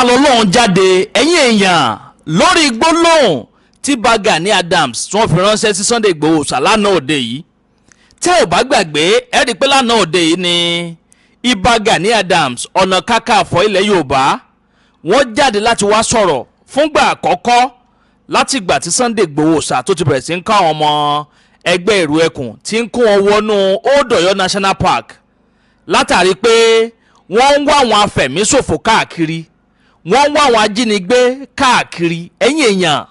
Ta lọ́lọ́run jáde, ẹ̀yin èèyàn, lórí gbólóhùn tí Ìbà Gani Adams tí wọ́n fi ránṣẹ́ sí Sunday Igboho lánàá òde yìí. Tẹ́ ò bá gbàgbé, ẹ rí i pé lánàá òde yìí ni Ìbà Gani Adams, Ọ̀nà Kakanfò ilẹ̀ Yorùbá, wọ́n jáde láti wá sọ̀rọ̀ fúngbà àkọ́kọ́ látìgbà tí Sunday Igboho ṣá tó ti bẹ̀rẹ̀ sí ń kọ́ àwọn ọmọ ẹgbẹ́ ìrù ẹkùn, tí ń kó wọn wọnú Old Ọ̀yọ́ National Park, látàrí pé wọ́n ń wá àwọn afẹ̀míṣòfò káàkiri, wọ́n ń wá àwọn ajínigbé káàkiri. Ẹ̀yin èèyàn,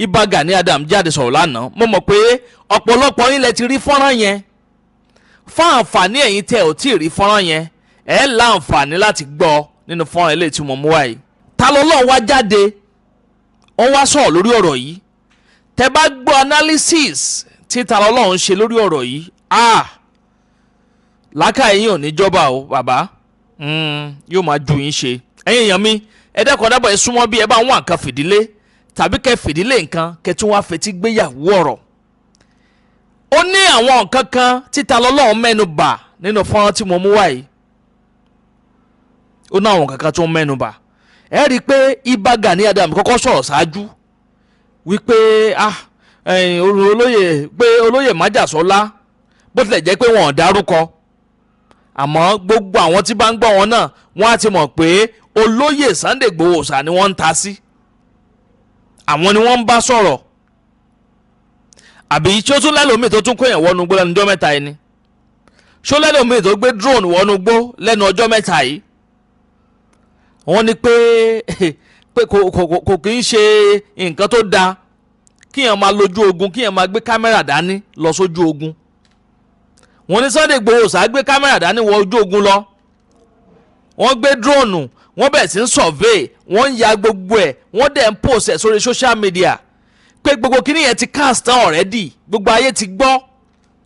Ìbà Gani Adams jáde sọ̀rọ̀ lánàá. Mo mọ̀ pé ọ̀pọ̀lọpọ̀ yín lẹ ti rí fọ́nrán yẹn. Fún àǹfààní ẹ̀yin tẹ́ ò tí ì rí fọ́nrán yẹn, ẹ̀ láǹfààní láti gbọ́ nínú fọ́nrán eléyìí tí mo mú wáyé. Ta lọ́lọ́run wá jáde, wọ́n wá sọ̀rọ̀ lórí ọ̀rọ̀ yìí. Tẹ́ bá gbọ́ analysis tí ta lọ́lọ́run ṣe lórí ọ̀rọ̀ yìí, ah, làákàyè yín ò ní jọba o. Bàbá yóò máa ju yín ṣe. Ẹ̀yin èèyàn mi, ẹ dẹ́kun dábọ̀, ẹ súnmọ́ bí ẹ bá ń wá nǹkan fìdílé tàbí kẹ́ fìdílé nǹkan, kẹ́ tún wá fetí gbéyàwó ọ̀rọ̀. Ó ní àwọn nǹkan kan tí ta lọ́lọ́run mẹ́nu bà nínú fọ́nrán tí mo mú wá yìí. Ó ní àwọn nǹkan kan tó ń mẹ́nu bà. Ẹ rí i pé Ìbà Gani Adams kọ́kọ́ sọ̀rọ̀ ṣáájú wípé, ah, olóyè, pé olóyè Májàsọ́lá, bó tilẹ̀ jẹ́ pé wọ́n ò dárúkọ, àmọ́ gbogbo àwọn tí bá ń gbọ́ wọn náà, wọ́n á ti mọ̀ pé olóyè Sunday Igboho ṣá ni wọ́n ń ta sí, àwọn ni wọ́n ń bá sọ̀rọ̀. Àbí tí ó tún lẹ́lòmíì tó tún kó yẹn wọnú gbó lẹ́nu ọjọ́ mẹ́ta yìí ni? Ṣó lẹ́lòmíì tó gbé drone wọnú gbó lẹ́nu ọjọ́ mẹ́ta yìí? Wọ́n ní pé kò kì í ṣe nǹkan tó dáa kíyàn máa lójú ogun, kíyàn máa gbé kámẹ́rà dání lọ sójú ogun. Wọ́n ní Sunday Igboho ṣá gbé kámẹ́rà dání wọ ojú ogun lọ, wọ́n gbé drone, wọ́n bẹ̀rẹ̀ sí ń survey, wọ́n ń ya gbogbo ẹ̀, wọ́n dẹ̀ ń post ẹ̀ sórí social media, pé gbogbo kíní yẹn ti cast tán already, gbogbo ayé ti gbọ́.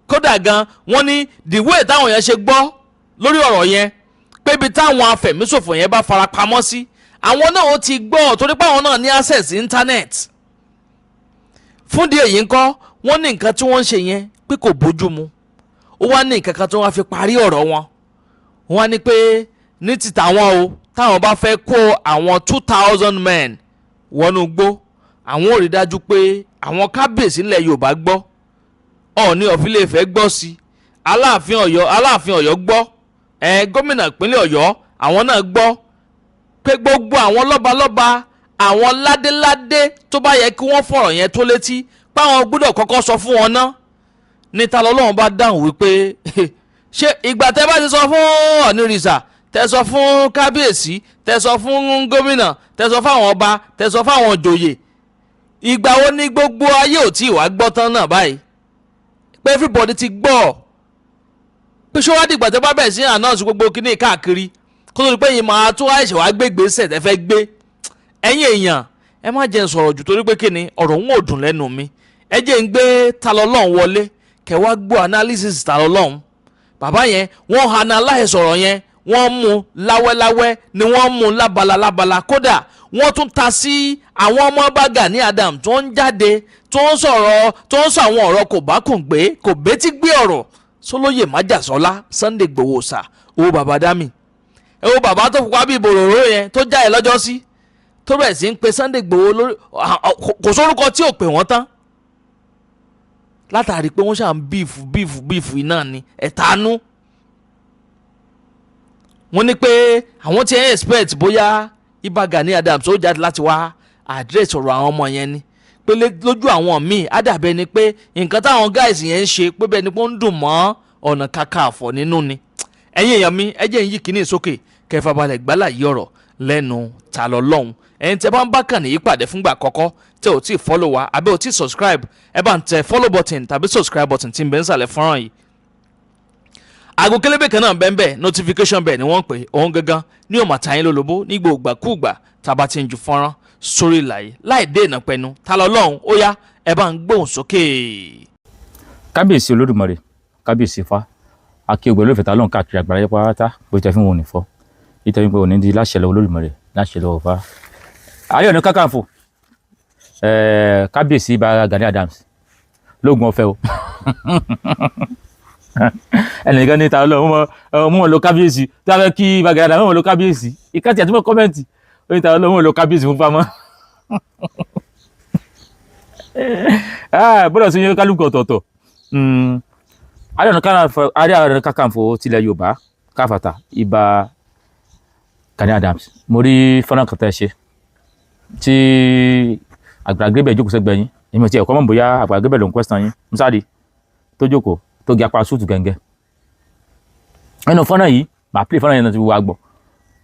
Kódà gan, wọ́n ní the way táwọn yẹn ṣe gbọ́ lórí ọ̀rọ̀ yẹn, pé ibi táwọn afẹ̀míṣòfò yẹn bá fara pamọ́ sí, àwọn náà ó ti gbọ́, torí pé àwọn náà ní access internet. Fún díẹ̀ yìí ńkọ́, wọ́n ní nǹkan tí wọ́n ń ṣe yẹn pé kò bójú mu. Ó wá ní nǹkan kan tí wọ́n fi parí ọ̀rọ̀ wọn. Wọ́n á ní pé ní ti tàwọn o, táwọn bá fẹ́ kó àwọn 2,000 men wọnú igbó, àwọn ò rí dájú pé àwọn kábíyèsí ńlẹ̀ Yorùbá gbọ́, Ọọ̀ni of Ilé-Ifẹ̀ gbọ́ sí, Aláàfin Ọ̀yọ́ gbọ́, ẹ gómìnà ìpínlẹ̀ Ọ̀yọ́, àwọn náà gbọ́, pé gbogbo àwọn lọ́balọ́ba, àwọn ládéládé tó bá yẹ kí wọ́n fọ̀rọ̀ yẹn tó létí, páwọn gbọ́dọ̀ kọ́kọ́ sọ fún wọn náà. Ní ta lọ́lọ́run bá dáhùn wípé, ṣé ìgbà tẹ́ bá ti sọ fún Ọ̀nìrìsà, tẹ́ sọ fún kábíyèsí, tẹ́ sọ fún gómìnà, tẹ́ sọ fáwọn ọba, tẹ́ sọ fáwọn òjòyè, ìgbà wo ni gbogbo ayé ò tí ì wá gbọ́ tán náà báyìí, pé everybody ti gbọ́, pé ṣé wàá dìgbà tẹ́ bá bẹ̀rẹ̀ sí announce gbogbo kíní káàkiri kó tó di pé yìí máa tún àìsàn wá gbé gbèsè tẹ́ fẹ́ gbé? Ẹ̀yin èèyàn, ẹ má jẹ́ n sọ̀rọ̀ jù, torí pé kíni, ọ̀rọ̀ ń ò dùn lẹ́nu mi. Ẹ jẹ́ ń gbé Ta lọ́lọ́run wọlé, kẹ́ wá gbọ́ analysis Ta lọ́lọ́run. Bàbá yẹn, wọ́n analyse ọ̀rọ̀ yẹn, wọ́n mú láwẹ́láwẹ́ ni, wọ́n mú lábala lábala. Kódà wọ́n tún ta sí àwọn ọmọ bá Gani Adams tó ń jáde, tó ń sọ̀rọ̀, tó ń sọ àwọn ọ̀rọ̀ kò bá kùn gbé, kò bétí gbé ọ̀rọ̀ sólóyè Májàsọ́lá Sunday Igboho sà. Owó bàbá dami, ẹ wo bàbá tó pupa bíi bòròró yẹn tó jáde lọ́jọ́ sí, tó bẹ̀rẹ̀ sí ń pe Sunday Igboho lórí, kò sórúkọ tí ò pè wọ́n tán, látàrí pé wọ́n ṣà ń beef, beef, beef iná ni ẹ̀tanú. Wọ́n ní pé àwọn tí ń expect bóyá Ìbà Gani Adams ó jáde láti wá address ọ̀rọ̀ àwọn ọmọ yẹn ni, pé lójú àwọn míì á dàbẹ́ ni pé nǹkan táwọn guys yẹn ń ṣe, pé bẹ́ẹ̀ ni pé ó ń dùn mọ́ Ọ̀nà Kakanfò nínú ni. Ẹ̀yin èèyàn mi, ẹ jẹ́ ń yí kíní sókè, kẹfà balẹ̀ gbálà yí ọ̀rọ̀ lẹ́nu Ta lọ́lọ́hún. Ẹ̀yin tẹ́ bá ń bá kàn ní ìpàdé fúngbà àkọ́kọ́, tẹ́ ò tí ì follow wa àbí ò tí ì subscribe, ẹ bá ń tẹ follow button tàbí subscribe button tí ń bẹ nísàlẹ̀ fọ́nrán yìí. Aago kélébé kan náà bẹ́ẹ̀, notification bẹ́ẹ̀ ni wọ́n ń pè òun gangan ní òmà tàyín lólobó ní gbogbo ìgbàkúùgbà tá a bá ti ń ju fọ́nrán sórí ìlàyé. Láì dé ìnà pẹ̀nu, Ta lọ́lọ́hún, ó yá, ẹ bá ń gbóhùn sókè. Kábíyèsí Olódùmarè, kábíyèsí Ifá, akí ògbẹ́ olóòfẹ́ ta lóhùn káàkiri àgbáyé pátá. Bó ti fi wọn ò ní fọ́ nítorí pé òní di láṣẹ lọ́wọ́ Olódùmarè, láṣẹ lọ́wọ́ Ifá, Ààrẹ Ọ̀nà Kakanfò, kábíyèsí Ìbà Gani Adams, lóògùn ọ̀fẹ́ o. Ẹnìkan ní ta lọ mú wọn lọ kábíyèsí tí a fẹ́ kí Ìbà Gani Adams mú wọn lọ kábíyèsí ìkàtí àti mọ́ comment. Ó ní ta lóun ò lo kábíyèsí fún pamọ́. Bọ́dọ̀ sí yẹn, kálukú ọ̀tọ̀ọ̀tọ̀. Ààrẹ Ọ̀nà Kakanfò tilẹ̀ Yorùbá káfàtà, Ìbà Gani Adams, mo rí fọ́nrán kan tẹ́ ẹ ṣe tí Àgbàlá Gabriel jókòó sẹ́gbẹ̀ẹ́ yín. Èmi ò tiẹ̀ kọ́ mọ̀ bóyá Àgbàlá Gabriel ló ń question yín. Musa tó jókòó, tó gé apá suit gẹ́ngẹ́ nínú fọ́nrán yìí, màá play fọ́nrán yẹn náà ti wá gbọ́.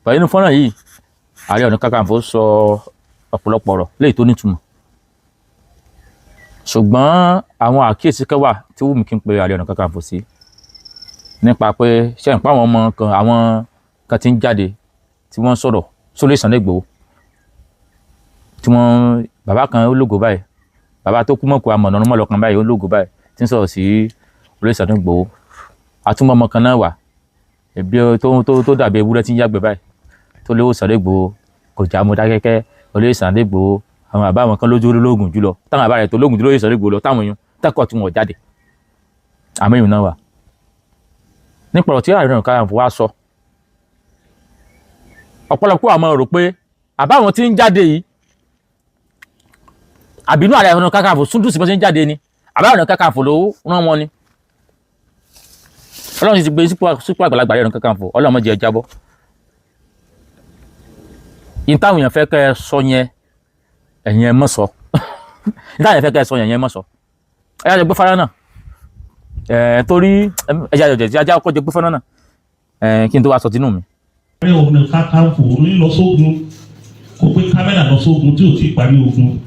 Pẹ̀lú nínú fọ́nrán yìí, Ààrẹ Ọ̀nà Kakanfò sọ ọ̀pọ̀lọpọ̀ ọ̀rọ̀ léyìí tó nítumọ̀, ṣùgbọ́n àwọn àkíyèsí kan wà tí wù mí kí n pe Ààrẹ Ọ̀nà Kakanfò sí, nípa pé ṣe ń pa àwọn ọmọ kan, àwọn kan tí ń jáde tí wọ́n sọ̀rọ̀ sólè Sunday Igboho, tí wọ́n bàbá kan ó lógo báyìí, bàbá tó kú mọ̀kú amọ̀nà ọmọ lọ́kàn báyìí, ó lógo báyìí tí ń sọ̀rọ̀ sí olóyè Sunday Igboho. Àtúmọ̀ ọmọ kan náà wà ẹbí tó dàbí ewúrẹ́ tí ń yàgbẹ́ báyìí, tó lówó Sunday Igboho kò já mọ́ dákẹ́kẹ́ olóyè Sunday Igboho. Àwọn bàbá àwọn kan lójú ológun jùlọ, táwọn bàbá rẹ̀ tó lógun jùlọ olóyè Sunday Igboho lọ, táwọn èèyàn tẹ́kọ̀ọ́ tí wọ́n jáde, àmọ́ èèyàn náà wà. Nípa ọ̀rọ̀ tí Ààrẹ Ọ̀nà Kakanfò wá sọ, ọ̀pọ̀lọpọ̀ àwọn rò pé àbáwọn tí ń jáde yìí, àbínú Ààrẹ Ọ̀nà Kakanfò súndùn sí bó ṣe ń jáde ni, àbá Ọ̀nà Kakanfò ló rán wọn ni. Ọlọ́run ti gbé sípò àgbàlagbà Ààrẹ Ọ̀nà Kakanfò, Ọlọ́run má jẹ́ jábọ́. Yìí táwọn èèyàn fẹ́ kẹ́ ẹ sọ yẹn, ẹ̀yin ẹ mọ̀ sọ. Yìí táwọn èèyàn fẹ́ kẹ́ ẹ sọ yẹn, ẹ̀yin ẹ mọ̀ sọ. Ẹ yá jọ gbé fara náà ẹ̀, torí ẹ yá jọ jẹ́ ajá kọ́ jọ gbé fara náà ẹ̀, kí n tó wá sọ tinú mi. Ààrẹ Ọ̀nà Kakanfò ní lọ sógun, kó gbé kámẹ́rà lọ sógun tí ò tí ì parí ogun.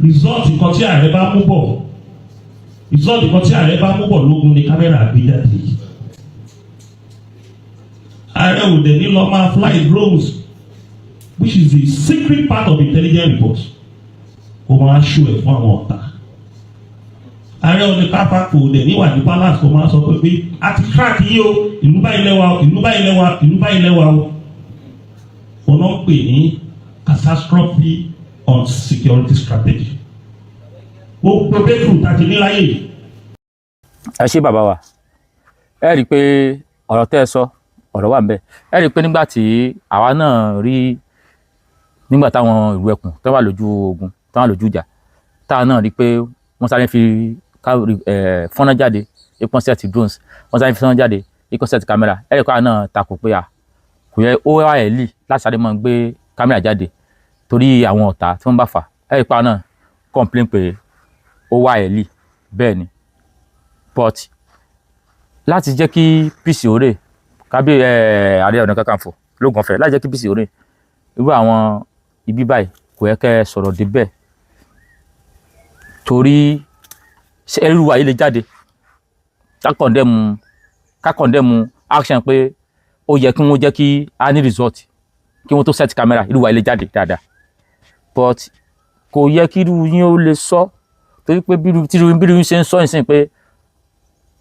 Result kan tí ààrẹ bá mú bọ̀, result kan tí ààrẹ bá mú bọ̀ lógun ni kámẹ́rà gbé jáde. Ààrẹ ò dẹ̀ ní lọ máa fly drones, which is the secret part of intelligence report, kó máa ṣó ẹ̀ fún àwọn ọ̀tá. Ààrẹ Ọ̀nà Kakanfò dẹ̀ níwà ní palace, kó máa sọ pé a ti crack yìí o, ìlú báyìí lẹ́wà o, ìlú báyìí lẹ́wà, ìlú báyìí lẹ́wà o. Ọ̀nà ń pè ní catastrophe on security strategy, gbogbo breakthrough tá a ti ní láyé yìí. Ẹ ṣé, bàbá wa. Ẹ rí i pé ọ̀rọ̀ tẹ́ ẹ sọ, ọ̀rọ̀ wà ńbẹ̀. Ẹ rí i pé nígbà tí àwa náà rí, nígbà táwọn ìlú ẹkùn tó wà lójú ogun, tó wà lójú ìjà, táwa náà rí i pé wọ́n sáré fi fọ́nrán jáde, ipọ́n set drones, wọ́n sáré fi fọ́nrán jáde, ipọ́n set camera. Ẹ rí i pé àwa náà takò pé à kò yẹ ó wá ẹ̀ lì láti sáré máa gbé kámẹ́rà jáde torí àwọn ọ̀tá tí wọ́n bá fà. Ẹ rí i pé àwa náà complain pé ó wá ẹ̀ lì bẹ́ẹ̀ ni, but láti jẹ́ kí peace ó rè kábí Ààrẹ Ọ̀nà Kakanfò lóògùn ọ̀fẹ́, láti jẹ́ kí peace ó rè, irú àwọn ibi báyìí kò yẹ kẹ́ ẹ sọ̀rọ̀ débẹ̀, torí ṣé irú wa yìí lè jáde ká condemn action pé ó yẹ kí wọ́n jẹ́ kí a ní result kí wọ́n tó set camera? Irú wa yìí lè jáde dáadáa, but kò yẹ kí irú yín ó lè sọ, torí pé bí irú yín ṣe ń sọ ìsìn pé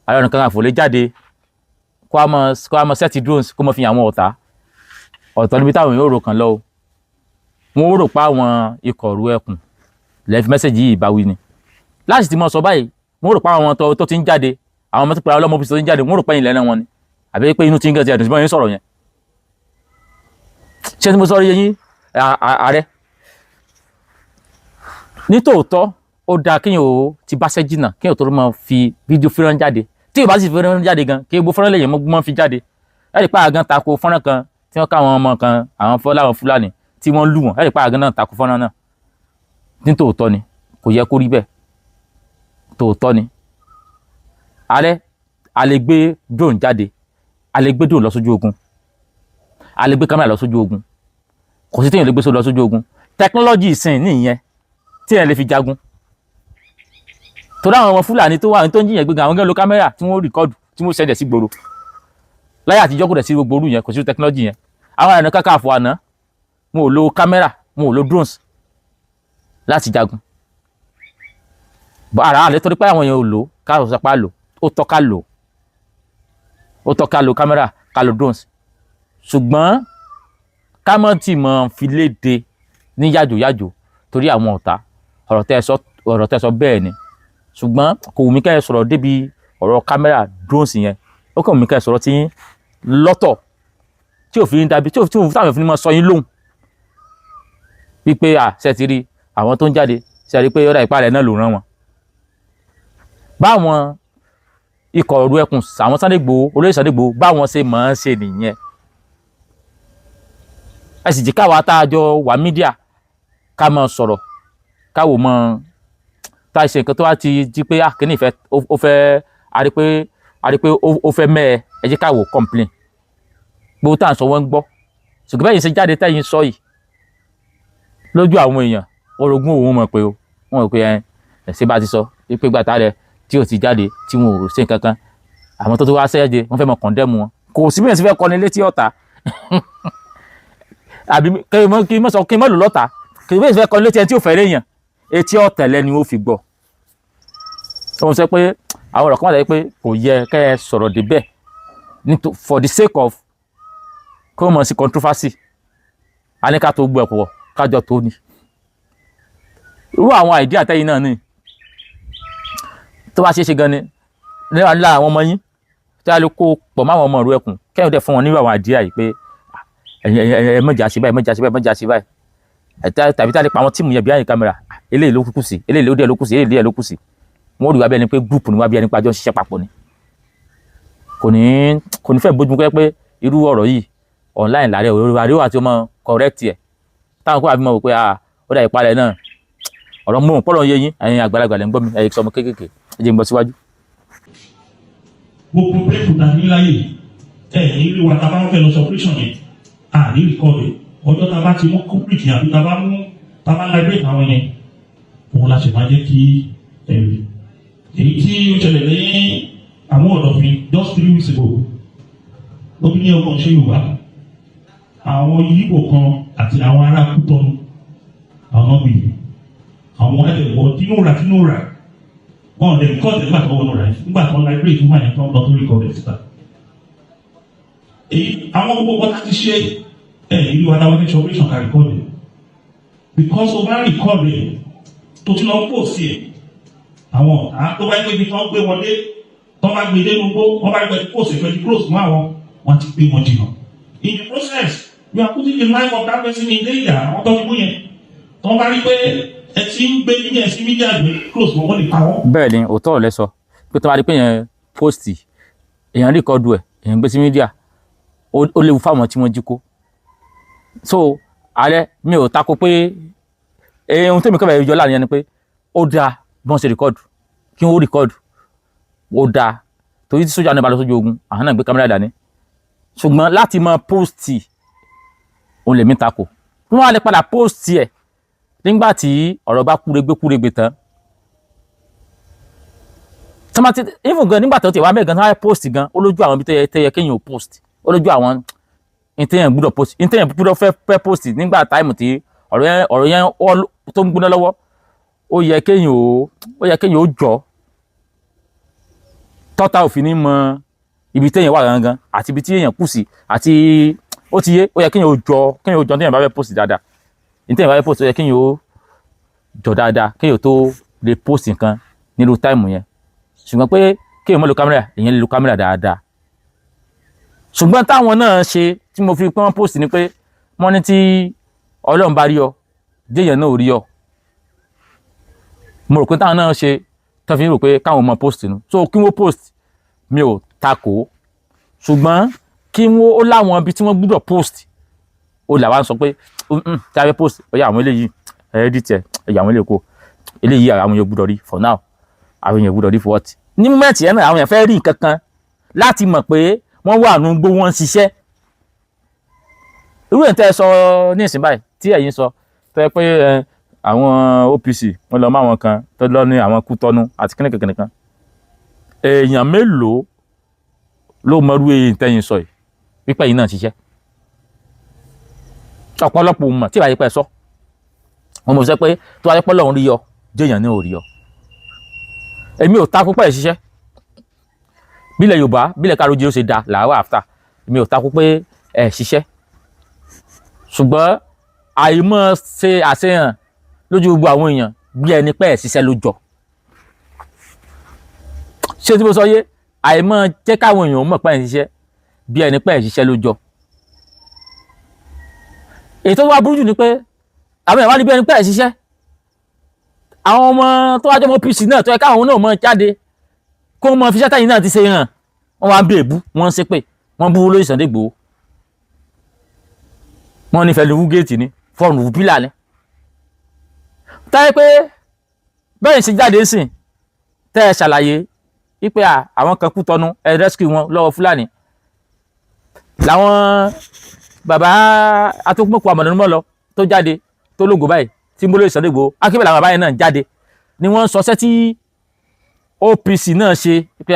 Ààrẹ Ọ̀nà Kakanfò lè jáde kó a mọ set drones, kó mọ fi hàn àwọn ọ̀tá ọ̀tọ̀ níbi táwọn yóò rò kàn lọ o. Wọn ó rò pa àwọn ikọ̀ ọ̀rú ẹkùn lẹ́ẹ̀fi message yìí bá wí ni láti ti mọ sọ báyìí. Wọn ó rò pa àwọn tó ti ń jáde, àwọn ọmọ tó pera ọlọ́mọ tó ti ń jáde, wọn ó rò pẹ́yìn lẹ́nu wọn ni, àbí pé inú tí ń gẹ̀ ti ẹ̀dùn sí bọ́n yín sọ̀rọ̀ yẹn. Ṣé tí mo sọ yé yín, ààrẹ? Nítòótọ́, ó dáa kéèyàn ó ti báṣẹ́ jìnnà kéèyàn tó máa fi fídíò fọ́nrán jáde. Tí yóò bá sì fọ́nrán jáde gan, kí gbogbo fọ́nrán lèyàn mọ́ fi jáde. Ẹ̀rí pa àgán tako fọ́nrán kan tí wọ́n ká àwọn ọmọ kan, àwọn fọláwọn Fúlàní tí wọ́n lù wọ́n. Ẹ̀rí pa àgán náà tako fọ́nrán náà. Nítòótọ́ ni kò yẹ kó rí bẹ́ẹ̀, tòótọ́ ni. Ààrẹ, a lè gbé drone jáde, a lè gbé drone lọ sójú ogun, a lè gbé kámẹ́rà lọ sójú ogun. Kò sí téèyàn lè gbé lọ sójú ogun. Technology ìsìn nìyẹn tí èèyàn lè fi jagun, torí àwọn ọmọ Fúlàní tó wà tó ń jiyàn gbéga, àwọn gẹ́gẹ́ lo kámẹ́rà tí wọ́n record, tí wọ́n send ẹ̀ sí gbòòrò. Láyé àtijọ́ kò dẹ̀ sí gbogbo orú yẹn, kò sí technology yẹn. Àwọn Ààrẹ Ọ̀nà Kakanfò àná, wọn ò lo kámẹ́rà, wọn ò lo drones láti jagun. Bọ́ ara àlẹ́, torí pé àwọn èèyàn ò lò, ká sọ pé a lò ó, tọ́ ká lò ó, tọ́ ká lo kámẹ́rà, ká lo drones, ṣùgbọ́n ká mọ̀ tí mọ̀ fi léde ní yàjòyàjò torí àwọn ọ̀tá. Ọ̀rọ̀ tẹ́ ẹ sọ bẹ́ẹ̀ ni, ṣùgbọ́n kò wù mí kẹ́ ẹ sọ̀rọ̀ débi ọ̀rọ̀ kámẹ́rà, drones yẹn. Ó kàn wù mí kẹ́ ẹ sọ̀rọ̀ tí yín lọ́tọ̀, tí òfin dàbí tí òfin táwọn òfin máa sọ yín lóhùn. Wípé à ṣe ti rí àwọn tó ń jáde, ṣe rí pé ọ̀dà ìpàrẹ̀ náà ló rán wọn. Báwọn ikọ̀ ọ̀rú ẹkùn, àwọn Sunday Igboho, olóyè Sunday Igboho, báwọn ṣe mọ̀ ọ́n ṣe nìyẹn. Ẹ sì jẹ́ káwa tá a jọ wà media ká máa sọ̀rọ̀, káwò mọ́ tá a ṣe nǹkan tó wá ti di pé ah, kíní ìfẹ́ ó fẹ́ a rí pé ó fẹ́ mẹ́ ẹ, ẹ jẹ́ káwò complain. Gbogbo tá à ń sọ, wọ́n ń gbọ́. Ṣùgbọ́n bẹ́ẹ̀ yìí ṣe jáde tẹ́yìn sọ yìí lójú àwọn èèyàn, orogún òun mọ̀ pé o wọ́n rò pé ẹ ṣe bá ti sọ pé gbàtà rẹ tí ò ti jáde, tí wọn ò ṣe nǹkan kan, àwọn tó tó wá ṣẹ́yẹ́dẹ, wọ́n fẹ́ mọ condemn wọn. Kò sí bí wọ́n ti fẹ́ kọ́ni létí ọ̀tá, àbí kí n mọ̀ sọ kí n mọ̀ lò lọ́ta, kí n fẹ́ kọ́ni létí ẹni tí ò fẹ́ réyàn, etí ọ̀tẹ̀lẹ̀ ni ó fi gbọ́. Wọ́n sọ pé àwọn ọ̀rọ̀ kan wà lẹ́yìn pé kò yẹ kẹ́ ẹ sọ̀rọ̀ débẹ̀ for the sake of kí wọ́n mọ̀ sí controversy. A ní ká tó gbọ́ ẹ̀pọ̀ kájọ tó ní irú àwọn idea tẹ́yìn náà ní tó bá ṣeé ṣe gan ni níwà ńlá àwọn ọmọ yín tí a lè kó pọ̀ mọ́ àwọn ọmọ ìlú ẹkùn, kẹ́yìn dẹ̀ fún wọn nírú àwọn idea yìí pé ẹ̀yin ẹ mọ̀jà sí báyìí, mọ̀jà sí báyìí, mọ̀jà sí báyìí, tàbí tá a lè pa àwọn team yẹn behind camera, eléyìí ló kù sí, eléyìí ló díẹ̀ ló kù sí, eléyìí díẹ̀ ló kù sí. Wọ́n rí wa bí ẹni pé group ni wá, bí ẹni pé àjọ ń ṣiṣẹ́ papọ̀ ni. Kò ní fẹ́ bójú pé irú ọ̀rọ̀ yìí online láàrẹ̀ òru àríwá tí ó mọ correct ẹ̀, táwọn kó àbí mọ̀ wò pé ah, ó dà ìparẹ́ náà. Ọ̀rọ̀ mú pọ́lọ̀ yé yín. Ẹ̀yin àgbàlagbà lẹ́ ń gbọ́ mi, ẹ̀yin sọmọ kéékèèké, ẹ jẹ́ n gbọ́ síwájú. Gbogbo pẹ́ẹ́pù ta ní láyè ẹ ní rí wa, tá a bá ń fẹ́ lọ sọ operation yẹn, à ní record. Ọjọ́ tá a bá ti mú culprit yẹn àbí tá a bá mú, tá a bá liberate àwọn yẹn, òun la ṣe máa jẹ́ kí ẹ rí. Èyí tí ó ṣẹlẹ̀ ní àwọn ọ̀dọ̀fin just 3 weeks ago, lóbi ní ọgbọ̀n ṣe Yorùbá, àwọn Yíbò kan àti àwọn ará Kútọ́nù, àwọn bíi àwọn ẹ̀wọ̀ tínúra tínúra, wọn lè record nígbà tó wọnú rẹ̀, nígbà tó ń liberate woman yẹn tó ń lọ tó record ẹ̀ síta. Èyí àwọn gbogbo ọkọ láti ṣe ẹ ìlú wa táwọn fẹ́ ṣe operation ká record ẹ̀, because o bá record ẹ̀ tó ti lọ post ẹ̀, àwọn ọ̀tá tó bá yẹ pé ibi tó ń gbé wọn dé, tó bá gbé dé nugbó, wọ́n bá gbé post ẹ̀ pẹ̀lú close mọ́ àwọn, wọ́n ti gbé wọn jìnnà. In the process, you are putting the life of that person in danger. Àwọn tó ti mú yẹn, tó bá rí pé ẹ ti ń gbé ní ẹ sí media, gbé close mọ́, wọ́n lè pa wọ́n. Bẹ́ẹ̀ ni, òótọ́ ọ̀rọ̀ lẹ sọ pé tó bá rí pé èèyàn post, èèyàn record ẹ̀, èèyàn gbé sí media, ó léwu fáwọn tí wọ́n jí kó. So ààrẹ, mi ò tako pé ohun tẹ́mi kọ́bẹ̀ yọ láàrin yẹn ni pé ó dáa bí wọ́n ṣe record, kí wọ́n record, ó dáa, torí tí sójà náà bá lọ sójú ogun, àwọn náà gbé kámẹ́rà dání. Ṣùgbọ́n láti máa post, òun lèmi tako. Wọ́n á lè padà post ẹ̀ nígbà tí ọ̀rọ̀ bá kúregbé kúregbé tán. Tọ́mátì even gan, nígbà tó ti wá mẹ́gan tó wá post gan, ó lójú àwọn ibi tó yẹ kéèyàn ò post, ó lójú àwọn ìtẹ̀yàn gbúdọ̀ post, ìtẹ̀yàn gbúdọ̀ fẹ́ post nígbà time tí ọ̀rọ̀ yẹn tó ń gbóná lọ́wọ́. Ó yẹ kéèyàn ó jọ tọ́ta òfin ní mọ ibi téèyàn wà gangan àti ibi tí èèyàn kù sí àti ó ti yé. Ó yẹ kéèyàn ó jọ téèyàn bá fẹ́ post dáadáa, téèyàn bá fẹ́ post, ó yẹ kéèyàn ó jọ dáadáa kéèyàn tó lè post nǹkan nílùú time yẹn. Ṣùgbọ́n pé kéèyàn má lo kámẹ́rà, èèyàn lè lo kámẹ́rà dáadáa. Ṣùgbọ́n táwọn náà ṣe tí mo fi pé wọ́n post ni pé wọ́n ní tí Ọlọ́run bá rí ọ, déèyàn náà ò rí ọ. Mo rò pé táwọn náà ṣe tó fi ń rò pé káwọn mọ post nu. So kí wọ́n post, mi ò takò, ṣùgbọ́n kí wọ́n ó láwọn ibi tí wọ́n gbúdọ̀ post. Ó là wá ń sọ pé tí a fẹ́ post, ó yá, àwọn eléyìí ẹ edit ẹ, ẹ yà àwọn eléyìí kó eléyìí, àwọn èèyàn gbúdọ̀ rí for now, àwọn èèyàn gbúdọ̀ rí for what. Ní moment yẹn náà, àwọn èèyàn fẹ́ rí nǹkan kan láti mọ̀ pé wọ́n wà nù gbó, wọ́n ń ṣiṣẹ́. Irú ẹ̀ tẹ́ ẹ sọ ní ìsìn báyìí tí ẹ̀yin sọ tẹ́ pé àwọn OPC wọ́n lọ mọ́ àwọn kan tó lọ ní àwọn Kútọ́nù àti kíníkan kíníkan, èèyàn mélòó ló mọrú èyí tẹ́yin sọ yìí wípé ẹ̀yin náà ṣiṣẹ́? Ọ̀pọ̀lọpọ̀ mọ̀ tí ìbáyé pẹ́ sọ. Wọn mọ̀ sọ pé tó wáyé pé Ọlọ́run rí ọ, jẹ́yàn ní ò rí ọ. Èmi ò takú pẹ́ ṣiṣẹ́ bílẹ̀ Yorùbá, bílẹ̀ káàárọ̀ ó ṣe da làwọn after. Èmi ò takú pé ẹ̀ ṣiṣẹ́, ṣùgbọ́n àìmọ̀ ṣe àṣehàn lójú gbogbo àwọn èèyàn bí ẹni pé ẹ̀ ṣiṣẹ́ ló jọ. Ṣé tí mo sọ yé? Àìmọ̀ jẹ́ káwọn èèyàn mọ̀ pé ẹ̀ ṣiṣẹ́, bí ẹni pé ẹ̀ ṣiṣẹ́ ló jọ. Èyí tó wá burú jù ni pé Àwọn ìwádìí bí ẹni pẹ́ ẹ̀ ṣiṣẹ́. Àwọn ọmọ tó wájú ọmọ OPC náà tó yẹ káwọn náà mọ jáde kó mọ fiṣẹ́ táyìn náà ti ṣe hàn, wọ́n wá ń bèèbú, wọ́n ń ṣépè, wọ́n bú olóyè Sunday Igboho, wọ́n ní fẹ́ẹ́ lu géètì ni fọ́ọ̀nù pílà ni. Táyé pé bẹ́ẹ̀ ṣe jáde sìn tẹ́ ẹ ṣàlàyé wípé àwọn kan kú tọnu, ẹ rescue wọn lọ́wọ́ Fúlàní, làwọn bàbá atókùnmọ̀kù àmọ̀dánumọ̀ lọ tó jáde tó lógo báyìí tí ń bólóyè Sunday Igboho akébẹ̀, làwọn bàbá yẹn náà jáde ni wọ́n sọ sẹ́ tí OPC náà ṣe pé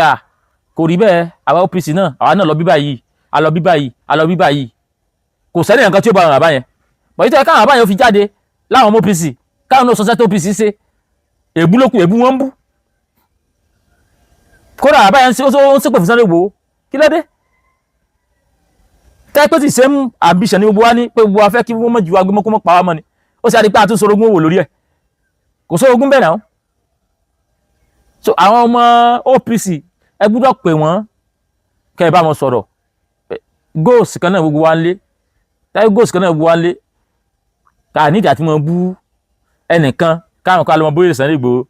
kò rí bẹ́ẹ̀. Àwa OPC náà, àwa náà lọ bí báyìí, a lọ bí báyìí, a lọ bí báyìí. Kò sẹ́ni nǹkan tí ó bá àwọn bàbá yẹn bọ̀dé tó yẹ káwọn bàbá yẹn fi jáde láwọn ọmọ OPC, káwọn náà sọ sẹ́ tó OPC ṣe. Èbú ló kù, èbú wọn ń bú. Kódà bàbá yẹn ó ń ṣépè fún Sunday Igboho. Kí ló dé tẹ́ pé tí same ambition ní gbogbo wa ní pé gbogbo wa fẹ́ kí wọ́n mọ̀ ju agbémọ́ kó mọ̀ pa wá mọ́ ni? Ó sì á di pé àtúnṣe orogún òwò lórí ẹ̀, kò sórogún bẹ́ẹ̀ náà. So àwọn ọmọ OPC, ẹ gbúdọ̀ pè wọ́n kẹ́ ẹ bá wọn sọ̀rọ̀. Goals kan náà gbogbo wa ń lé táyé, goals kan náà gbogbo wa ń lé. Ká nídìí àti mọ̀ bú ẹnìkan, káwọn kan lọ́mọ bóyá Sunday Igboho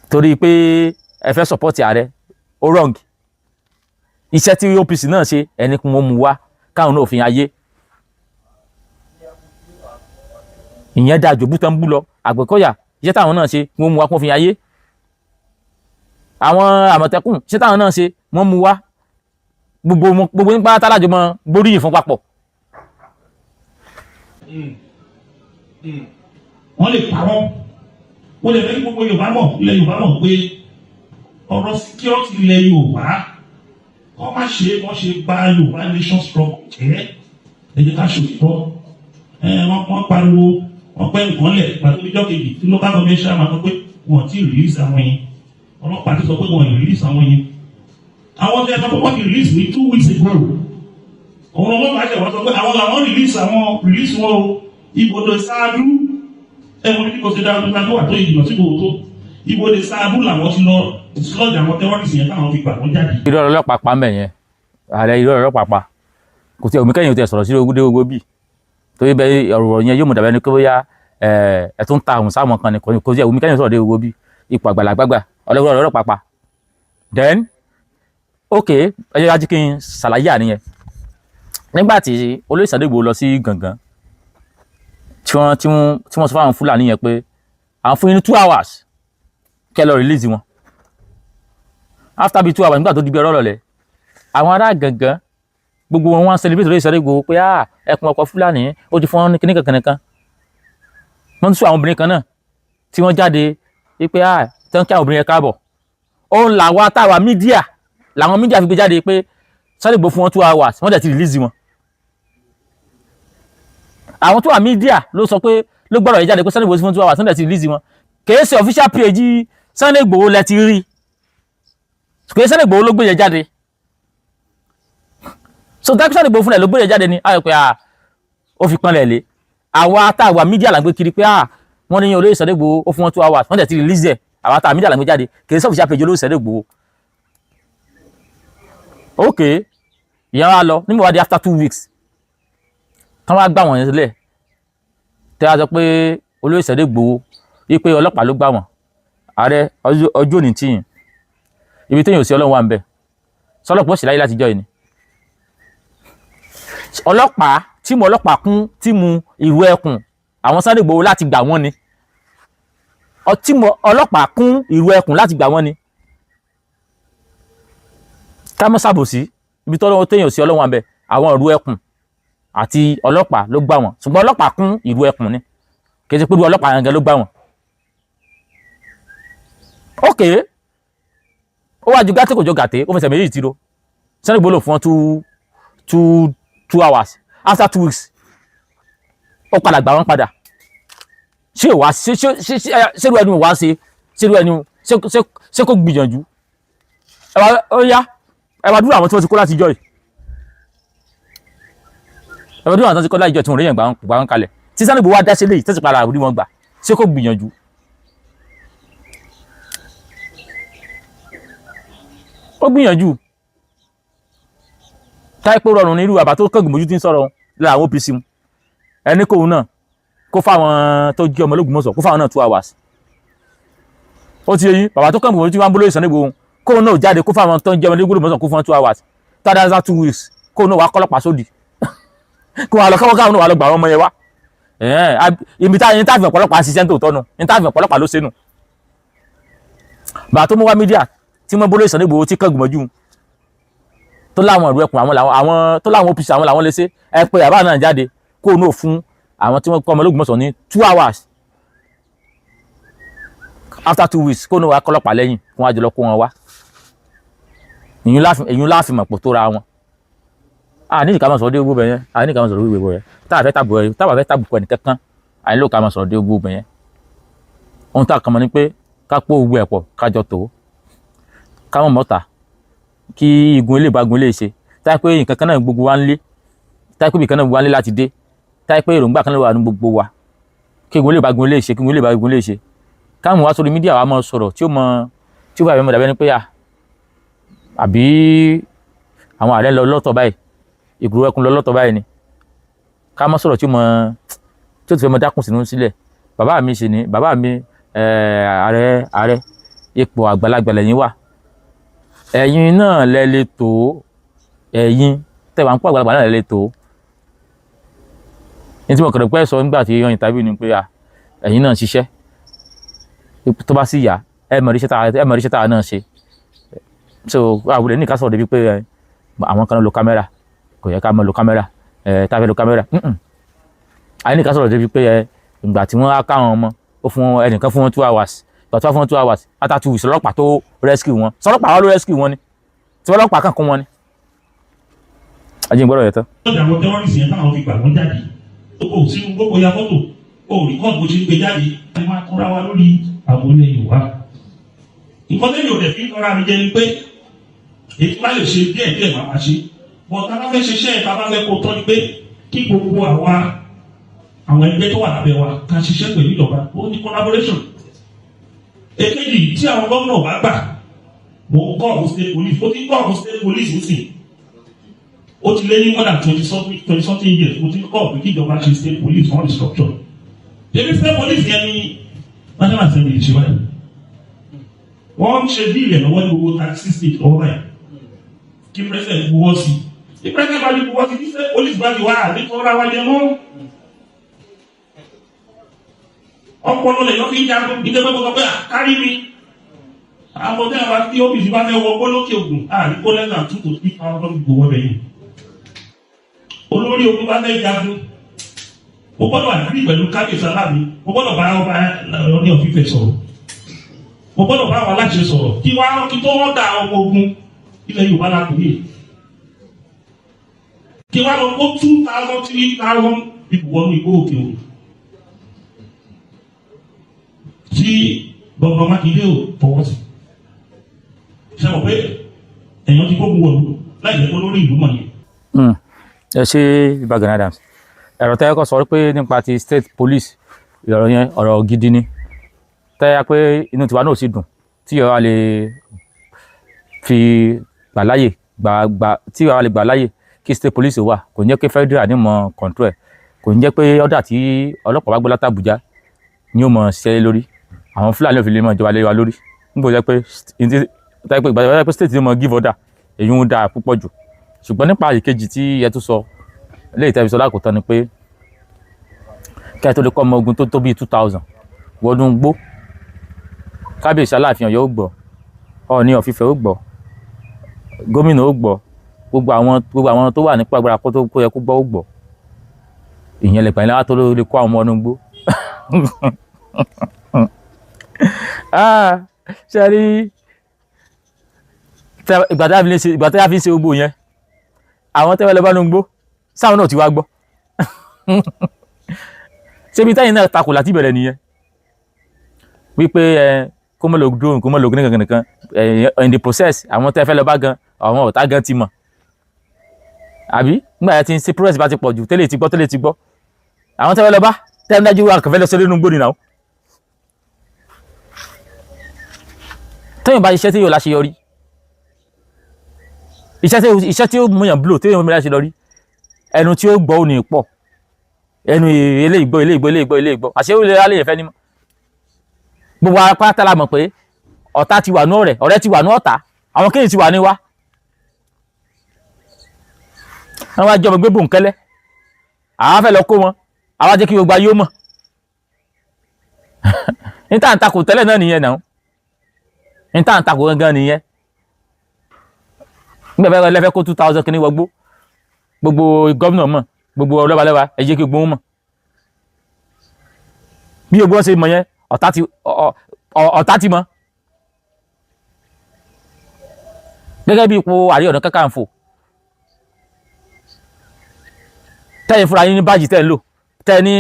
torí pé ẹ fẹ́ support ààrẹ, ó wrong. Iṣẹ́ tí OPC náà ṣe, ẹni kún wọn mú wá káwọn náà fi ayé ìyẹn dáa jò bú tán bú lọ. Àgbẹ̀kọ̀yà, iṣẹ́ táwọn náà ṣe, wọ́n mú wá kún fi ayé. Àwọn Àmọ̀tẹ́kùn, iṣẹ́ táwọn náà ṣe, wọ́n mú wá. Gbogbo gbogbo nípa tálájọ mọ gbóríyìn fún papọ̀. Wọ́n lè pa wọ́n. Wọ́n lè fẹ́ kí gbogbo Yorùbá mọ̀, ilẹ̀ Yorùbá mọ̀ pé ọ̀rọ̀ security ilẹ̀ Yorùbá kọ́ má ṣe wọ́n ṣe bá Yorùbá nation struggle jẹ́. Ẹ jẹ́ ká ṣòtítọ́. Ẹ wọ́n pariwo, wọ́n pẹ́ nǹkan lẹ̀ pàtó ìjọ kejì tí local government chairman sọ pé wọ́n ti release àwọn yẹn, ọlọ́pàá ti sọ pé wọ́n release àwọn yẹn. Àwọn tí a sọ pé wọ́n ti release ní 2 weeks ago, òun ọlọ́pàá ṣẹ̀ wọ́n sọ pé àwọn làwọn release, àwọn release wọn o. Ibodè ṣáájú ẹ̀wọ̀n ní kò ṣe dáa tó wà tó ìjìnà sí gbòòtó, ibodè ṣáájú làwọn ti lọ dislodge àwọn terrorists yẹn táwọn fi gbà wọ́n jáde. Irọ́ ọlọ́pàá pa mẹ́ yẹn, ààrẹ, irọ́ ọlọ́pàá pa. Kò tí omi kẹ́yìn ò tẹ̀ sọ̀rọ̀ sí ogún dé gbogbo bíi torí bẹ́ẹ̀ ọ̀rọ̀ yẹn yóò mú dàbẹ́ ni pé bóyá ẹ̀ tún ta àwọn sáwọn kan ni. Kò tí omi kẹ́yìn sọ̀rọ̀ dé gbogbo bíi ipò àgbàlagbàgbà ọlọ́pàá pa. Then ok, ẹ jẹ́ ká kí n ṣàlàyé àníyẹn. Nígbà tí olóyè Sunday Igboho lọ sí Gàngán tí wọ́n sọ fáwọn Fúlàní yẹn pé àwọn fún yín ní 2 hours kẹ́ lọ release wọn, after bíi 2 hours, nígbà tó di bí ọ̀rọ̀ lọ̀lẹ̀, àwọn ará Gàngán gbogbo wọn wọ́n celebrate olóyè Sunday Igboho pé ah, ẹkùn ọkọ̀ Fúlàní ó ti fún wọn ní kíní kankan kan. Wọ́n tún sọ àwọn obìnrin kan náà tí wọ́n jáde wípé ah, tán kí àwọn obìnrin yẹn káàbọ̀. Òun làwa táwa media, làwọn media fi gbé jáde pé Sunday Igboho fún wọn 2 hours, wọ́n dẹ̀ ti release wọn. Àwọn tó wà media ló sọ pé, ló gbọ́dọ̀ yìí jáde pé Sunday Igboho fún 2 hours, wọ́n dẹ̀ ti release wọn. Kìí ṣe official page Sunday Igboho lẹ ti rí, kìí Sunday Igboho ló gbé yẹn jáde. So dákú Sunday Igboho fúnra ẹ̀ ló gbé yẹn jáde ni ayọ̀ pé ah, ó fi pọ́nlẹ̀ lé. Àwa táwa media là ń gbé kiri pé ah, wọ́n ní olóyè Sunday Igboho ó fún wọn 2 hours, wọ́n dẹ̀ ti release ẹ̀. Àwa táwa media là ń gbé jáde, kìí ṣe official page olóyè Sunday Igboho. Ok, ìyẹn wa lọ. Nígbà wá di after 2 weeks tán wá gbà wọ́n yẹn sílẹ̀, tẹ́ a sọ pé olóyè Sunday Igboho wípé ọlọ́pàá ló gbà wọ́n. Ààrẹ, ọjọ́ òní tíyìn ibi téèyàn ò sí, Ọlọ́run wà ń bẹ̀. Sọlọ́pàá sì láyé láti jọ́ yìí ni ọlọ́pàá, team ọlọ́pàá kún team ìrù ẹkùn àwọn Sunday Igboho láti gbà wọ́n ni. Team ọlọ́pàá kún ìrù ẹkùn láti gbà wọ́n ni. Ká mọ́ ṣàbòsí, ibi tọ́lọ́wọ́ téèyàn ò sí, Ọlọ́run wà ń bẹ̀. Àwọn ìrù ẹkùn àti ọlọ́pàá ló gbà wọ́n, ṣùgbọ́n ọlọ́pàá kún ìrù ẹkùn ni, kì í ṣe pé irú ọlọ́pàá gangan ló gbà wọ́n. Ok, ó wá ju gàtẹ́, kò jọ gàtẹ́, ó fẹsẹ̀ méjì tiro. Sunday Igboho lò fún wọn 2 hours, after 2 weeks ó padà gbà wọ́n padà. Ṣé wàá ṣe ṣe ṣe ṣe ṣerú ẹni wàá ṣe ṣerú ẹni ṣe ṣe ṣe kó gbìyànjú? Ẹ wá, ó yá, ẹ wá dúró àwọn tí wọ́n ti kó láti jọ yìí, ẹ wá dúró àwọn tí wọ́n ti kó láti jọ tí wọ́n rí yẹn gbà wọ́n kalẹ̀ tí Sunday Igboho wá dá sí léyìí tẹ́sí padà rí wọn gbà, ṣé kó gbìyànjú? Ó gbìyànjú. Táìpé rọrùn ní irú àbá tó kángun mójú tí ń sọ̀rọ̀ lára àwọn OPC mu ẹni kóun náà. Kó fáwọn tó jẹ́ ọmọ Ológbòmọ̀ṣọ́, kó fáwọn náà 2 hours. Ó ti yé yín? Bàbá tó kàn bò tí wọ́n ń bó lóye Sunday Igboho, kóun náà jáde, kó fáwọn tó ń jẹ́ ọmọ Ológbòmọ̀ṣọ́, kó fún wọn 2 hours. Tádàzá 2 weeks, kóun náà wá kọ́lọ́pàá sódì, kó wà lọ káwọn káwọn náà wà lọ gbà wọn ọmọ yẹn wá. Ibi tá ní táàfin ọ̀pọ̀lọpàá ṣiṣẹ́ tó tọ́nu ní táàfin ọ̀pọ̀lọpàá ló ṣe nù. Bàbá tó mú wá media tí wọ́n bó lóye Sunday Igboho tí kàn gbìmọ̀jú tó láwọn ìlú ẹkùn àwọn làwọn, àwọn tó láwọn OPC, àwọn làwọn lè ṣe. Ẹ pé bàbá náà jáde, kó náà fún àwọn tí wọ́n kọ́ ọmọ Ológbòmọ̀ṣọ́ ní 2 hours. After 2 weeks, kó náà wá kọ́lọ́pàá lẹ́yìn, kó wọ́n á jọ lọ kó wọn wá. Ìyún láàfin mọ̀ pò tó ra wọn. A ní ìka máa sọ̀rọ̀ dé gbogbo yẹn, a ní ìka máa sọ̀rọ̀ dé gbogbo yẹn. Tá a fẹ́ tàbùkù ẹnì kankan, a nílò ká máa sọ̀rọ̀ dé gbogbo yẹn. Ohun tá a kàn mọ́ ni pé ká pọ̀ gbogbo ẹ̀ pọ̀, ká jọ tó, ká mọ̀ mọ́ta kí igun ilé ìbágun ilé ṣe táyà pé nǹkan kan náà gbogbo wa ń lé, táyà pé ibì kan náà gbogbo wa ń lé láti dé, táyà pé èròǹgbà kan náà wà ní gbogbo wa, kí igun ilé ìbágun ilé ṣe, kí igun ilé ìbágun ilé ṣe. Káwọn wá sórí media wa máa sọ̀rọ̀ tí ó mọ tí ó bá yẹ mọ̀ dàbẹ́ ni pé à àbí àwọn ààrẹ lọ lọ́tọ̀ báyìí, ìgboro ẹkùn lọ lọ́tọ̀ báyìí ni. Ká má sọ̀rọ̀ tí ó mọ tí ó ti fẹ́ mọ dákùn sínú sílẹ̀. Bàbá mi sì ni bàbá mi, ààrẹ ipò àgbàlagbà lẹ́yìn wà. Ẹ̀yin náà lẹ lè tó, ẹ̀yin tẹ̀wá ń pọ̀ àgbàlagbà náà lẹ lè tó. Ní tí mo kàn pẹ́ sọ nígbà tí wọ́n interview ni pé ẹ̀yin náà ń ṣiṣẹ́ tó bá sì yá, ẹ mọ̀ ríṣẹ́ tá a náà ṣe. So àwùrẹ́ ní ká sọ̀rọ̀ débi pé àwọn kan lo kámẹ́rà, kò yẹ ká máa lo kámẹ́rà ẹ, tá a fẹ́ lo kámẹ́rà. Àyè ní ká sọ̀rọ̀ débi pé ẹ ìgbà tí wọ́n á káwọn ọmọ, ó fún ẹnìkan, fún wọn 2 hours. Ìgbà tí wọ́n fún wọn 2 hours, after 2 weeks, ọlọ́pàá tó rescue wọn, sọlọ́pàá wọn ló rescue wọn ni tí ọlọ́pàá kàn kún wọn ni. Ajé ń gbọ́dọ̀ yẹ tán. Lọ́dọ̀ àwọn terrorist yẹn táwọn fi gbà wọ́n jáde, o sínú gbogbo ya fọ́tò, o record bó ṣe ń gbé jáde. Ẹ máa kúnra wa lórí àwọn ilẹ̀ Yorùbá. Nǹkan tẹ́lẹ̀ ò dẹ̀ fi ń tọ́ra mi jẹ ni pé èyí bá lè ṣe díẹ̀ díẹ̀ máa máa ṣe bọ̀. Tá a bá fẹ́ ṣiṣẹ́ ẹ̀, tá a bá fẹ́ kó tọ́ ni pé kí gbogbo àwa àwọn ẹgbẹ́ tó wà lábẹ́ wa ká ṣiṣẹ́ pẹ̀lú ìjọba. Ó ní collaboration. Èkejì, tí àwọn gómìnà bá gbà, mo ń kọ́ ọ̀hún state police, mo ti ń kọ́ ọ̀hún state police nísìnyí. Ó ti lé ní more than 20-something years mo ti ń kọ́ pé kí ìjọba ṣe state police on restructure. Ebi state police yẹn ni National Assembly ṣe báyìí. Wọ́n ń ṣe bill ẹ̀ lọ́wọ́ ní gbogbo 36 states lọ́wọ́ báyìí kí president buwọ́ sí. Tí president bá ti buwọ́ sí, kí state police bá ti wá, àbí tọ́ra wa jẹ mọ́ ọpọlọ lè yọ fi ń jagun. Ìjọba gbogbo pé kárí mi àwọn ọmọdé àwọn tí OPC bá fẹ́ wọ gbólókè ògùn àrí kó less than 2 to 3 thousand people wọ́n bẹ̀yìn. Olórí ogun bá fẹ́ jagun, mo gbọ́dọ̀ agree pẹ̀lú kábíyèsí aláàbí, mo gbọ́dọ̀ bá ọba Ọọ̀ni of Ifẹ̀ sọ̀rọ̀, mo gbọ́dọ̀ bá àwọn aláṣẹ sọ̀rọ̀ kí wá kí tó wọ́n da ọmọ ogun ilẹ̀ Yorùbá la kò yé kí wá lọ kó 2,000, 3,000 people wọnú igbó òkè òkun tí gbọ̀ngàn Mákindé ò fọwọ́ sí. Ṣe mọ̀ pé èèyàn ti gbógun wọ̀lú láì jẹ́ pé lórí ìlú mọ̀ yẹn. Ẹ ṣe, Ìbà Gani Adams. Ẹ̀rọ tẹ́yẹ kọ́ sọ pé nípa ti state police, ọ̀rọ̀ yẹn ọ̀rọ̀ gidi ni, tẹ́yà pé inú tiwa náà sì dùn tí ìyàwó lè fi gbà láyè gbà gbà tí ìyàwó lè gbà láyè kí state police wà. Kò ní jẹ́ pé federal ní mọ̀ control ẹ̀, kò ní jẹ́ pé order tí ọlọ́pàá bá gbé láti Àbújá ni ó mọ̀ ṣiṣẹ́ lórí. Àwọn Fúlàní ò fi lè mọ̀ ìjọba lé wa lórí níbo jẹ́ pé ìgbà jẹ́ pé state ní mọ̀ give order. Èyí ń dáa púpọ̀ jù. Ṣùgbọ́n nípa ìkejì tí ẹ tún sọ léyìí tẹ́ fi sọ lákòótán ni pé kí ẹ tó lè kọ́ ọmọ ogun tó tó bíi 2,000 wọnú gbó, kábíyèsí Aláàfin Ọ̀yọ́ ó gbọ́, Ọọ̀ni of Ifẹ̀ ó gbọ́, gómìnà ó gbọ́, gbogbo àwọn tó wà nípa agbára kó tó kó yẹ kó gbọ́ ó gbọ́. Ìyẹn lè pàyín lára tó lè kó àwọn ọmọ ọdún gbó. Ah, ṣe rí ìgbà tí a fi ń ṣe gbogbo yẹn, àwọn tẹ́wẹ́ lọ bá nu gbó sáwọn náà ti wá gbọ́. Ṣébi táyìn náà takò láti ìbẹ̀rẹ̀ nìyẹn wípé ẹ kó mọ̀ lo drone, kó mọ̀ lo kíní kankan. Ẹ in the process, àwọn tẹ́ fẹ́ lọ bá gan, àwọn ọ̀tá gan ti mọ̀ àbí? Nígbà yẹn ti ń ṣe process bá ti pọ̀ jù, tẹ́lẹ̀ ti gbọ́, tẹ́lẹ̀ ti gbọ́, àwọn tẹ́ fẹ́ lọ bá tẹ́ ń dájú wà kàn fẹ́ lọ sí nínú gbó nìyàwó. Tẹ́yìn bá iṣẹ́ tí yóò láṣeyọrí, iṣẹ́ tí ó múyàn blow, tí yóò mú láṣeyọrí, ẹnu tí ó gbọ́ ò ní pọ̀. Ẹnu eléyìí gbọ́, eléyìí gbọ́, eléyìí gbọ́, eléyìí gbọ́, àṣé ó lè alẹ́ yẹn fẹ́ ní mọ́. Gbogbo apáta la mọ̀ pé ọ̀tá ti wà ní ọ̀rẹ́, ọ̀rẹ́ ti wà ní ọ̀tá, àwọn kéèyàn ti wà ní wa. Wọ́n wá jọmọ gbé bòńkẹ́lẹ́, àwọn fẹ́ lọ kó wọn, àwọn jẹ́ kí gbogbo ayé ó mọ̀ ní tá à ń takò tẹ́lẹ̀ náà nìyẹn náà, ní tá à ń takò gangan nìyẹn. Nígbà bẹ́ẹ̀ lẹ́fẹ́ kó 2,000 kìíní wọgbó, gbogbo gómìnà mọ̀, gbogbo ọlọ́balẹ́wà, ẹ jẹ́ kí gbogbo wọn mọ̀. Bí gbogbo wọn ṣe mọ̀ yẹn, ọ̀tá ti mọ̀. Gẹ́gẹ́ bí ipò Ààrẹ Ọ̀nà Kakanfò, tẹ́yìn fúnra yín ní báàjì tẹ́ ń lò, tẹ́ ní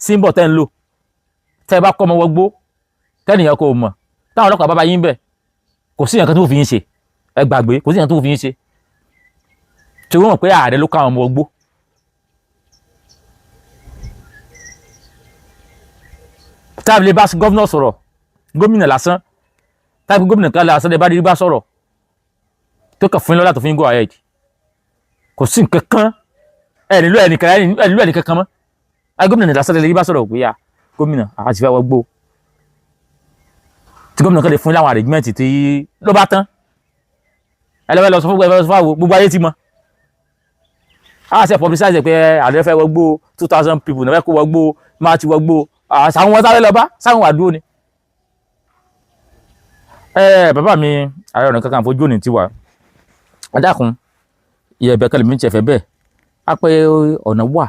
símbọ̀ tẹ́ ń lò, tẹ́ bá kọ́ ọmọ wọgbó tẹ́nìyàn kò mọ̀, táwọn ọlọ́pàá bá bá yín bẹ̀, kò sí nǹkan tó fi yín ṣe. Ẹ gbàgbé, kò sí nǹkan tó fi yín ṣe, tí wọ́n mọ̀ pé ààrẹ ló ká àwọn ọmọ wọgbó. Táàbí lè bá gómìnà sọ̀rọ̀, gómìnà lásán, táàbí gómìnà kan lásán lè bá rí bá sọ̀rọ̀, tó kàn fún yín lọ́la, tó fún yín go ahead, kò sí nǹkan kan. Ẹ nílò ẹnìkan, ẹ nílò ẹnìkan kan mọ́. Ẹ gómìnà lásán lè rí bá sọ̀rọ̀ pé ya gómìnà àti fẹ́ wọgbó, tí gómìnà kan lè fún yín láwọn arrangement tí ló bá tán. Ẹ lọ́wọ́ lọ sọ fún, ẹ lọ sọ fún àwọn gbogbo ayé ti mọ̀. A ṣe publicize pé ààrẹ fẹ́ wọgbó, 2,000 people náà fẹ́ kó wọgbó, máa ti wọgbó àwọn wọn sáré lọ bá sáwọn wà dúró ni. Ẹ bàbá mi Ààrẹ Ọ̀nà Kakanfò, ojú òní tiwa. Ẹ dákun, ìyẹ̀bẹ̀ kan lèmi ń tiẹ̀ fẹ́ bẹ́ẹ̀ á pé ọ̀nà wà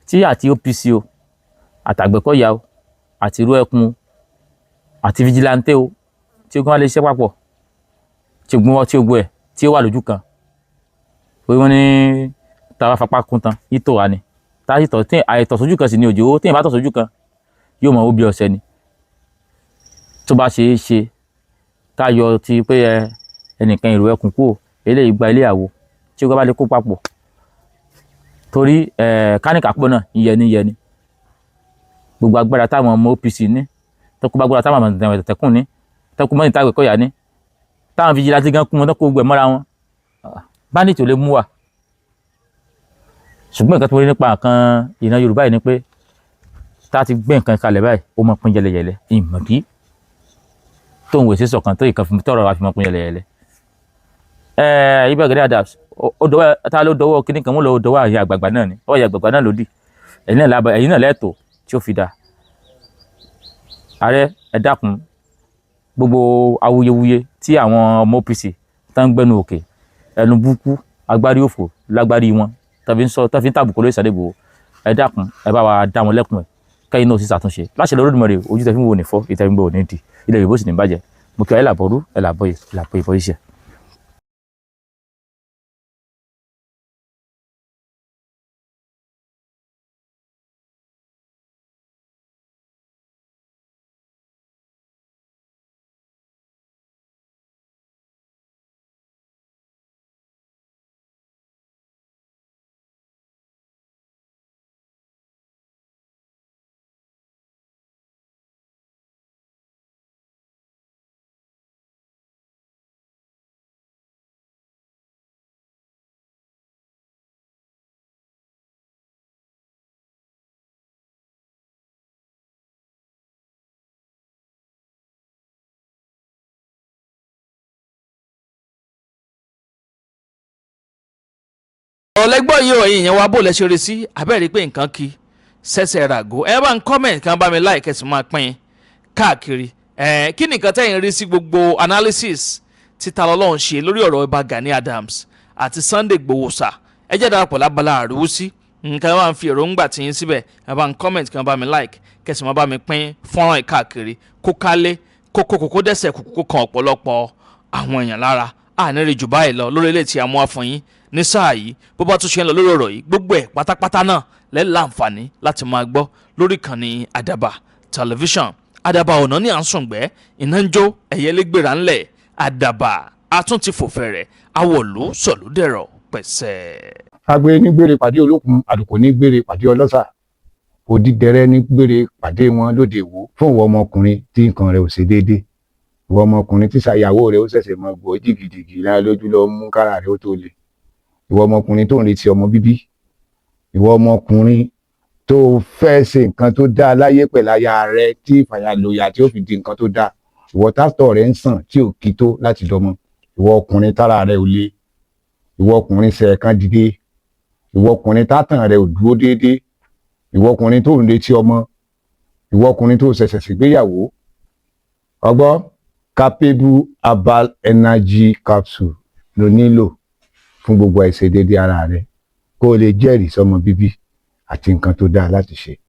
tí àti OPC o, àtàgbẹ̀kọ̀yà o, àti irú ẹkùn o, àti vigilante o, tí ogun wa lè ṣiṣẹ́ papọ̀, tí ogun wọn, tí ogun ẹ̀ tí ó wà lójú kan, pé wọ́n ní tàwa fapá kún tán yítò wá ni tá a tọ̀ tí àìtọ̀ sójú kan sì ni òjò tí ìbá tọ̀ sójú kan yóò mọ̀ ó bí ọ̀sẹ̀ ni. Tó bá ṣe é ṣe ká yọ ti pé ẹ ẹnìkan ìrù ẹkùn kúrò, eléyìí gba ilé àwo, tí ogun bá lè kó papọ̀, torí ẹ káníkà pọ̀ náà, ìyẹni ìyẹni gbogbo agbára táwọn ọmọ OPC ní, tọkọ agbára táwọn Àmọ̀tẹ́kùn ní, tọkọ mọ́ni táwọn Àgbẹ̀kọ̀yà ní, táwọn vigilante gan kún wọn, tọkọ gbogbo ẹ̀ mọ́ra wọn, bandit ò lè mú wa. Ṣùgbọ́n nǹkan tó rí nípa nǹkan ìran Yorùbá yìí ni pé tá a ti gbé nǹkan kalẹ̀ báyìí, ó máa pín yẹlẹyẹlẹ. Ìmọ̀dí tó ń wèsì sọ̀kan tó ìkan fún tọrọ àfi máa pín yẹlẹyẹlẹ. Ẹ Ìbà Gani Adams, ó dọwọ́ ta ló dọwọ́ kíní kan, wọ́n lọ dọwọ́ àyè àgbààgbà náà ni, ọwọ́ àyè àgbààgbà náà ló dì. Ẹ̀yin náà lábẹ́, ẹ̀yin náà lẹ́tọ̀ọ́ tí ó fi dà. Ààrẹ, ẹ dákun, gbogbo awuyewuye tí àwọn ọmọ OPC tá ń gbẹnu òkè, ẹnu búkú, agbárí òfò lágbárí wọn tàbí ń sọ, tàbí ń tàbùkù lórí Sunday Igboho, ẹ dákun, ẹ bá wa dá wọn lẹ́kùn, ẹ kẹ́yìn náà sì ṣàtúnṣe láṣẹ lórí Olódùmarè. Ojú tẹ fi ń wo ní fọ́, ìtẹ́ fi ń bọ̀ ní di, ilẹ̀ Yorùbá sì ní bàjẹ́. Mo kí ọ, ẹ làbọ̀rú, ẹ làbọ̀yè, ẹ làbọ̀yè bọ́ iṣẹ́. Ọ̀lẹ́gbọ́n yìí ò yìnyín wa, bó lẹ ṣe rí sí abẹ́rẹ́ pé nǹkan kí sẹ́sẹ̀ ràgó. Ẹ bá ń comment, kan bá mi like, ẹ sì máa pín káàkiri. Ẹ kí nìkan tẹ́yìn rí sí gbogbo analysis tí Ta lọ́lọ́run ṣe lórí ọ̀rọ̀ Ìbà Gani Adams àti Sunday Igboho sà? Ẹ jẹ́ darapọ̀ lábala àríwísí, nǹkan bá ń fi èròǹgbà tiyín síbẹ̀. Ẹ bá ń comment, kan bá mi like, kẹsì máa bá mi pín fọ́nrán ẹ̀ káàkiri, kó kálé kókó kókó dẹ́sẹ̀ kókó kan ọ̀pọ̀lọpọ̀ àwọn èèyàn lára. Àní rí jù báyìí lọ lórí ilé tí a mú wá fún yín ní sáà yìí. Bó bá tún ṣe ń lọ lórí ọ̀rọ̀ yìí, gbogbo ẹ̀ pátápátá náà lẹ́ láǹfààní láti máa gbọ́ lórí ìkànnì Àdàbà Tẹlifíṣàn. Àdàbà ọ̀nà ní à ń sùngbẹ́, iná ń jó, ẹ̀yẹ lẹ́gbẹ̀rà ńlẹ̀. Àdàbà àtúntì fòfẹ̀rẹ̀ awọ̀lú sọ̀lúdẹ̀rọ̀ pẹ̀sẹ̀. Agbe ní gbére pàdé olókun, àlùkò ní gbére pàdé ọlọ́sà, òdìdẹrẹ́ ní gbére pàdé wọn lóde Ìwó. Fún ìwọ ọmọkùnrin tí nǹkan rẹ̀ ò ṣe déédé, ìwọ ọmọkùnrin tí ṣàyàwó rẹ̀ ó ṣẹ̀ṣẹ̀ mọ gbọ́ jìgìjìgì lára lójú lọ mú kára rẹ̀ ó tó le, ìwọ ọmọkùnrin tó ń retí ọmọ bíbí, ìwọ ọmọkùnrin Tó o fẹ́ ṣe nǹkan tó dáa láyé pẹ̀lú aya rẹ, tí ìfàyàlòyà tí ó fi di nǹkan tó dáa. Ìwọ tátọ̀ rẹ ń sàn tí ò kí tó láti dọmọ. Ìwọ ọkùnrin tára rẹ ò le. Ìwọ ọkùnrin sẹ̀ẹ̀kan dìde. Ìwọ ọkùnrin tátàn rẹ ò dúró déédéé. Ìwọ ọkùnrin tó ń retí ọmọ. Ìwọ ọkùnrin tó ṣẹ̀ṣẹ̀ ṣègbéyàwó. Ọgbọ́ Capable Herbal Energy Capsule ló nílò fún gbogbo àìṣedéédéé ara rẹ, kó o lè jẹ́rìí sọmọ bíbí àti nǹkan tó dáa láti ṣe.